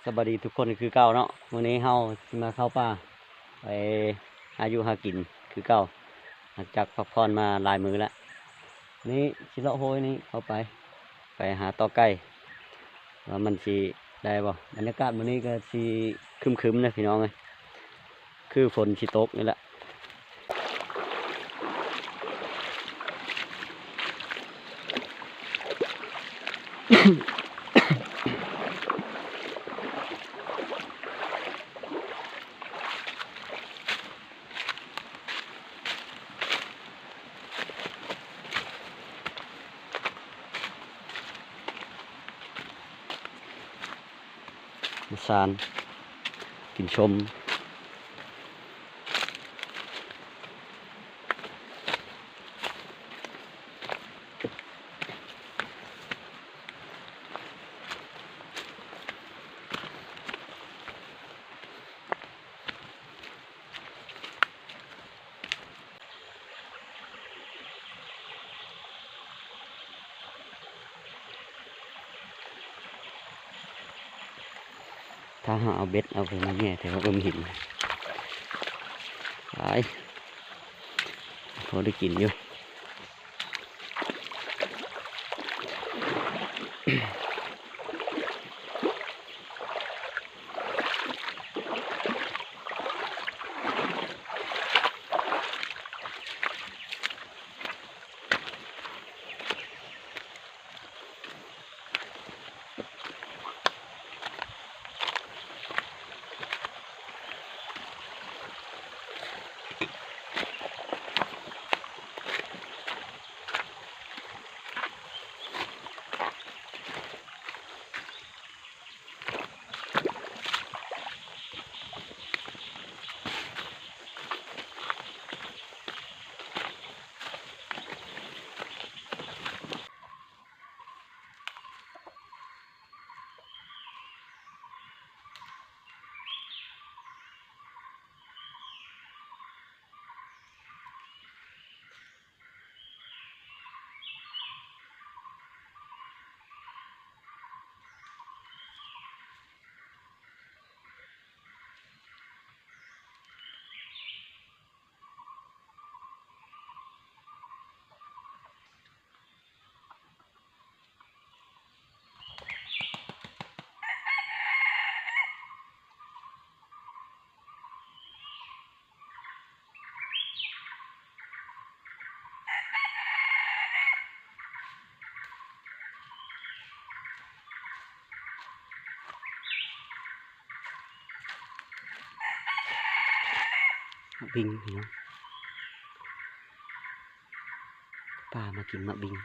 ສະບາຍດີທຸກຄົນຄືເກົ່າເນາະ. ມື້ນີ້ເຮົາຊິມາເຂົ້າປ່າ ໄປຫາຢູ່ຫາກິນຄືເກົ່າ ຫຼັງຈາກພັກຜ່ອນມາຫຼາຍມື້ແລ້ວ. ນີ້ຊິເລາະໂຮຍນີ້ເຂົ້າໄປ ໄປຫາຕໍ່ໄກ່ ວ່າມັນຊິໄດ້ບໍ່. ບັນຍາກາດມື້ນີ້ກໍຊິຄຶມໆເດ້ພີ່ນ້ອງເອີຍ ຄືຝົນຊິຕົກນີ້ແຫຼະ. ມາຊານ ກິນຊົມ. ຖ້າເຮົາເອົາເບັດເອົາໄປມາແຫຍ່ແຖວເອີ່ມຫີນຫຼາຍ ພໍໄດ້ກິນຢູ່. ໝາກບິງພີ່ນ້ອງ ປາມາກິນໝາກບິງ. ເ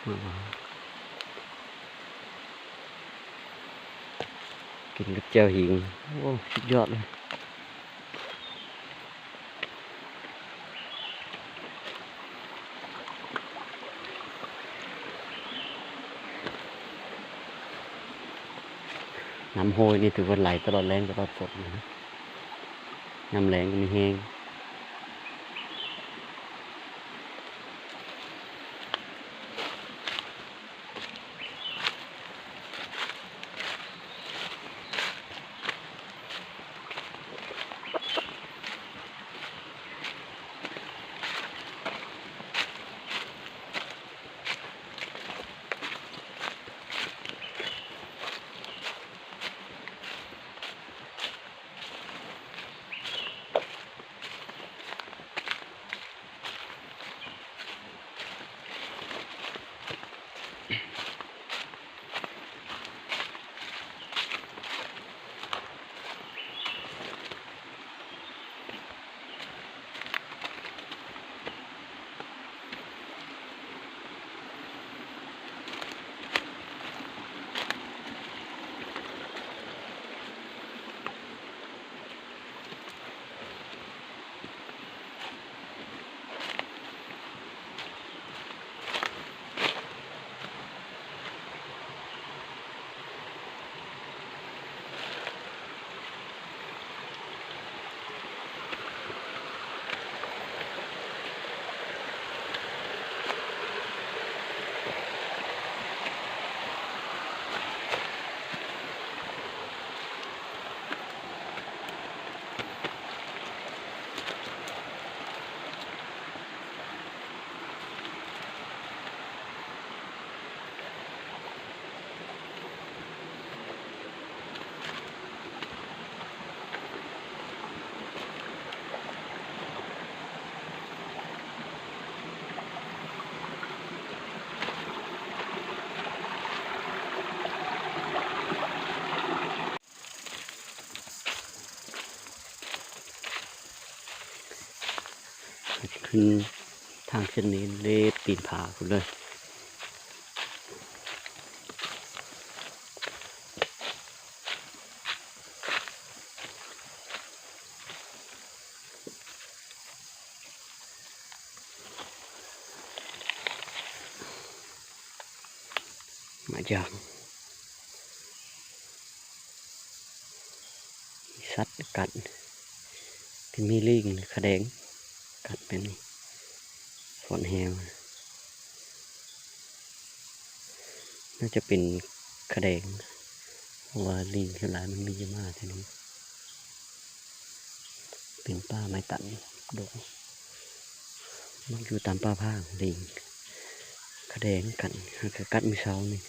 ກິນກັບແຈ່ວຫິງ ໂອ້ ສຸດຍອດເລີຍ. ນ້ຳຫ້ວຍນີ້ຖືວ່າໄຫຼຕະຫຼອດແລ້ງຕະຫຼອດຝົນນະ ຍາມແລ້ງກໍມີແຮງ. ຂຶ້ນທາງເສັ້ນນີ້ເລັບຕີນຜາພຸ້ນເລີຍ. ມາຢ່າງ ມີສັດກັດ ທີ່ມີລີງ ຂະແດງ ກັດແບບນີ້ ຝົນແຮງ ໜ້າຈະເປັນຂະແດງ ເພາະວ່າລີງສ່ວນຫຼາຍມັນມີຢູ່ມາແຖວນີ້. ເປັນປ່າໄມ້ຕັນດົກ ມັກຢູ່ຕາມປ່າຜາ ລີງ ຂະແດງກັດ ຫາກະກັດມື້ເຊົ້ານີ້.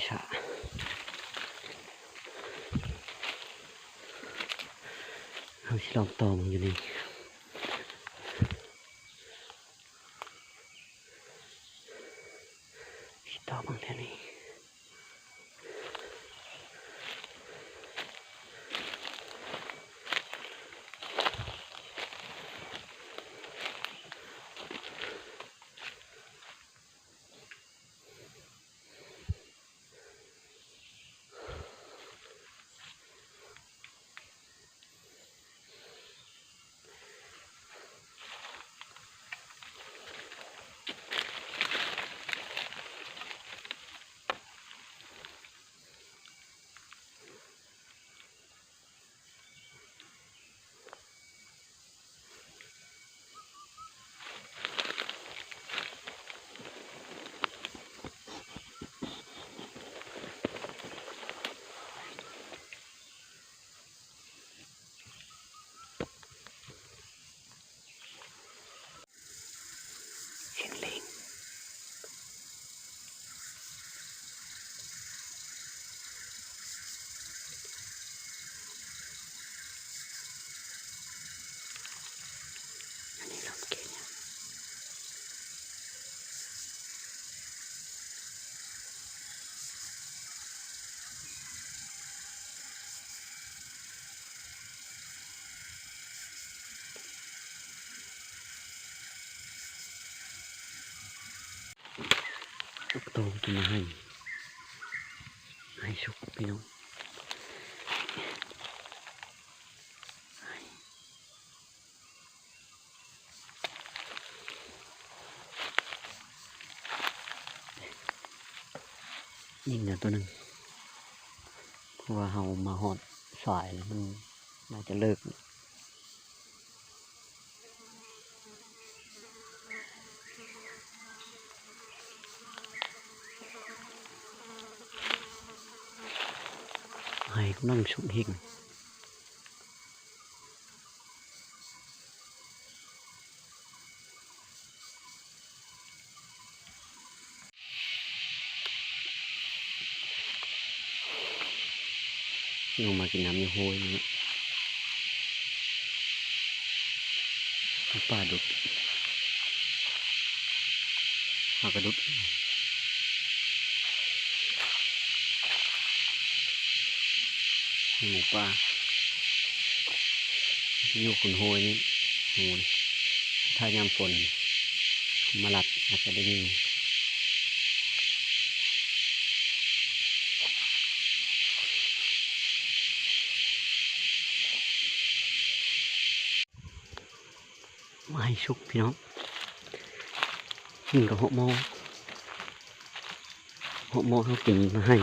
ສະ ເຮົາຊິລອງຕໍ່ເບິ່ງຢູ່ນີ້ ຊິຕໍ່ເບິ່ງແຖວນີ້. ສຽງລີງ ອັນນີ້ລຳເກນ. ໂຕກິນມາໄຮ່ ໄຮ່ສຸກພີ່ນ້ອງ. ຍິງແລ້ວໂຕໜຶ່ງ ເພາະວ່າເຮົາມາຮອດສາຍແລ້ວ ມັນໜ້າຈະເລີກ. ໄຮ່ກຳລັງສຸກຫິງ. ລົງມາກິນນ້ຳຢູ່ຫ້ວຍນີ້ ປາດຸກ ປາກະດຸກ. ໝູປ່າຢູ່ຄົນໂຮຍນີ້ ໝູນີ້ ຖ້າຍາມຝົນມາລັດອາດຈະໄດ້ຍິງ. ມາໃຫ້ສຸກພີ່ນ້ອງ ກິນກະເຫາະໝໍ້ ເຫາະໝໍ້ເຮົາກິນມາໃຫ້.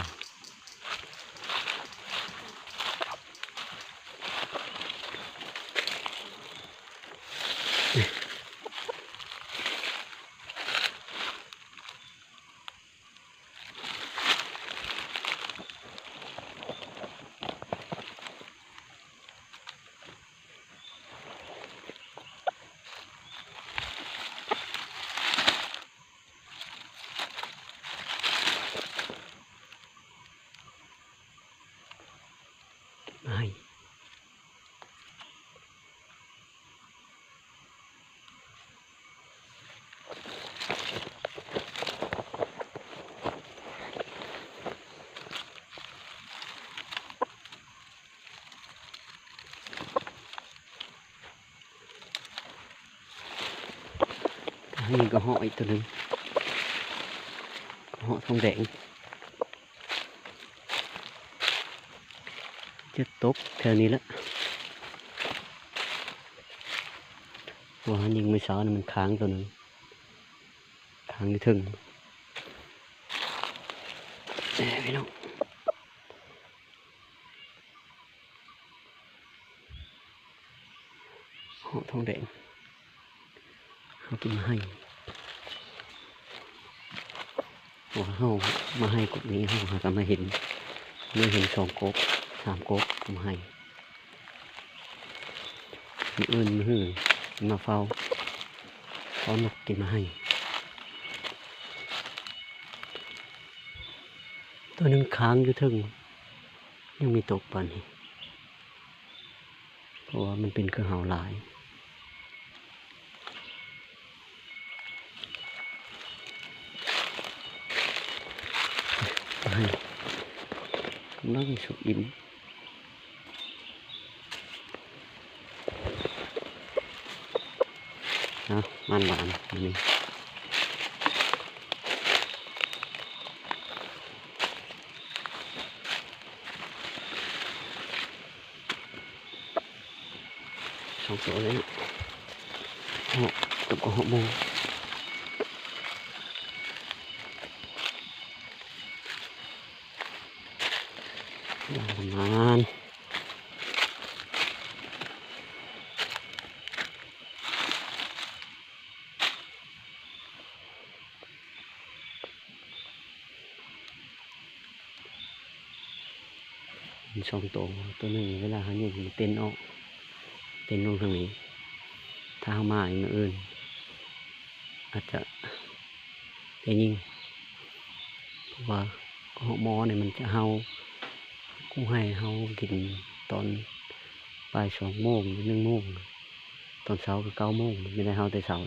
ນີ້ກະເຫາະອີກໂຕໜຶ່ງ ກະເຫາະທອງແດງ. ຈະຕົກແຖວນີ້ແຫຼະ ເພາະວ່າຍິງມື້ເຊົ້ານີ້ມັນຄ້າງໂຕໜຶ່ງ ຄ້າງຢູ່ເທິງ. ເອີ ພີ່ນ້ອງ ເຫາະທອງແດງ ເຮົາກິນມາໃຫ້ ເພາະວ່າເຮົາມາໃຫ້ກົກນີ້ ເຮົາຫາກະມາເຫັນ ມາເຫັນສອງກົກ ສາມກົກມາໃຫ້. ມື້ອື່ນມື້ຮືມາເຝົ້າ ເຝົ້ານົກກິນມາໃຫ້. ຕົວໜຶ່ງຄ້າງຢູ່ເທິງ ຍັງມີຕົກປານນີ້ ເພາະວ່າມັນເປັນຄືເຮົາຫຼາຍ. ໃຫ້ ກຳລັງສຸກອີ່ມ. ເນາະ ມັນຫວານມື້ນີ້ ສອງໂຕເລີຍເນາະ ເຫາະ ຕົກກໍເຫາະໝູ່. ປະມານ ມີສອງໂຕ ໂຕໜຶ່ງເວລາເຮົາຍິງມັນເຕັ້ນອອກ ເຕັ້ນລົງທາງນີ້. ຖ້າເຮົາມາອີກມື້ອື່ນ ອາດຈະ ໄດ້ຍິງ ເພາະວ່າເຫາະໝໍນີ້ມັນຈະເຫົ່າ ກຸໃຫ້ເຮົາກິນຕອນບ່າຍສອງໂມງ ໜຶ່ງໂມງ ຕອນເຊົ້າກໍເກົ້າໂມງ ມັນໄດ້ເຫົ່າແຕ່ເຊົ້າ.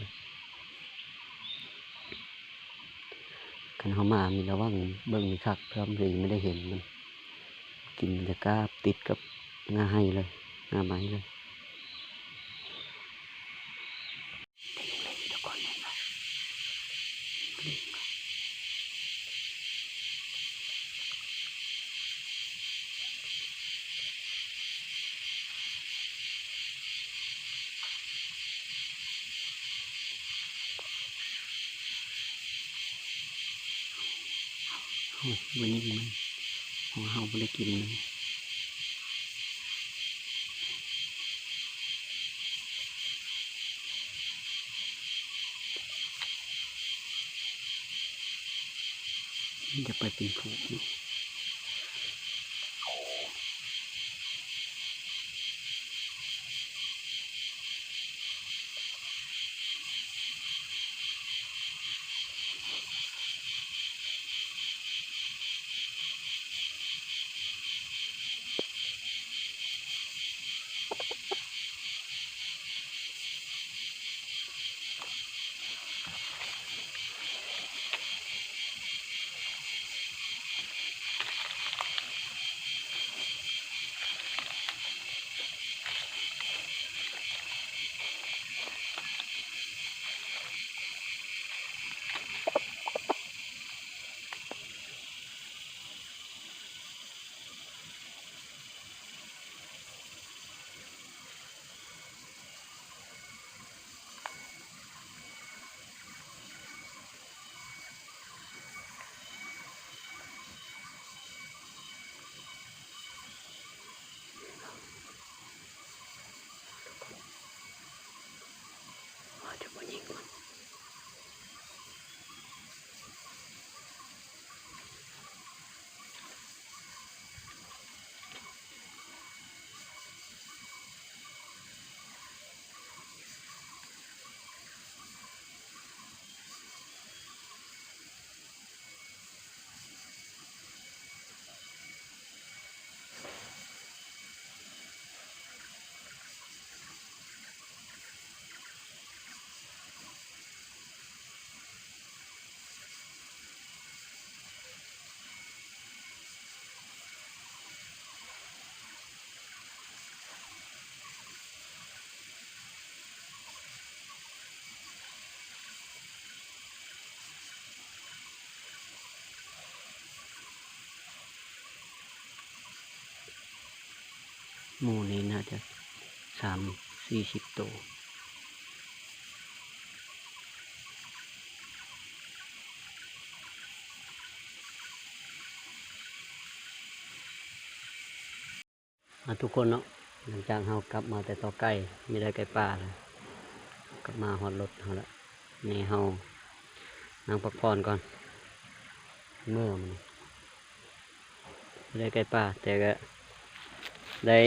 ຄັນເຮົາມາມີລະວັງເບິ່ງມີຄັກ ເພື່ອມັນຊິບໍ່ໄດ້ເຫັນມັນ ກິນ ມັນຈະກາບຕິດກັບງ່າໄຮ່ເລີຍ ງ່າໄມ້ເລີຍ. ໄດ້ຍິນເລີຍທຸກຄົນເຫັນບໍ່? ໂອ້ຍ ບໍ່ຍິງມັນ ເພາະວ່າເຮົາບໍ່ໄດ້ກິນມັນ. ມັນຈະໄປເປັນຜູກ. ໝູ່ນີ້ໜ້າຈະສາມສີ່ສິບໂຕ. ອ່າ ທຸກຄົນເນາະ ຫຼັງຈາກເຮົາກັບມາແຕ່ເຕາະໄກ່ ມີໄດ້ໄກ່ປ່າແລ້ວ ກັບມາຮອດລົດເຮົາແລ້ວ ແມ່ເຮົານັ່ງພັກຜ່ອນກ່ອນ ເມື່ອຍ ໄດ້ໄກ່ປ່າ ແຕ່ກະໄດ້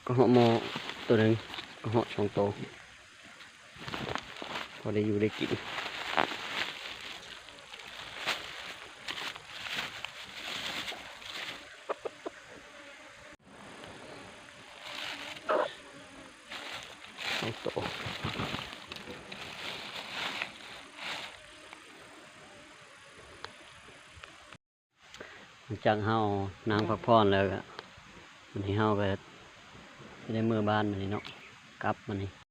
ກະເຫາະໝໍໂຕໜຶ່ງ ກະເຫາະສອງໂຕ ພໍໄດ້ຢູ່ໄດ້ກິນ. ຫຼັງຈາກເຮົານັ່ງພັກຜ່ອນແລ້ວກະ ມື້ນີ້ເຮົາກະຊິໄດ້ເມືອບ້ານມື້ນີ້ເນາະ ກັບມື້ນີ້.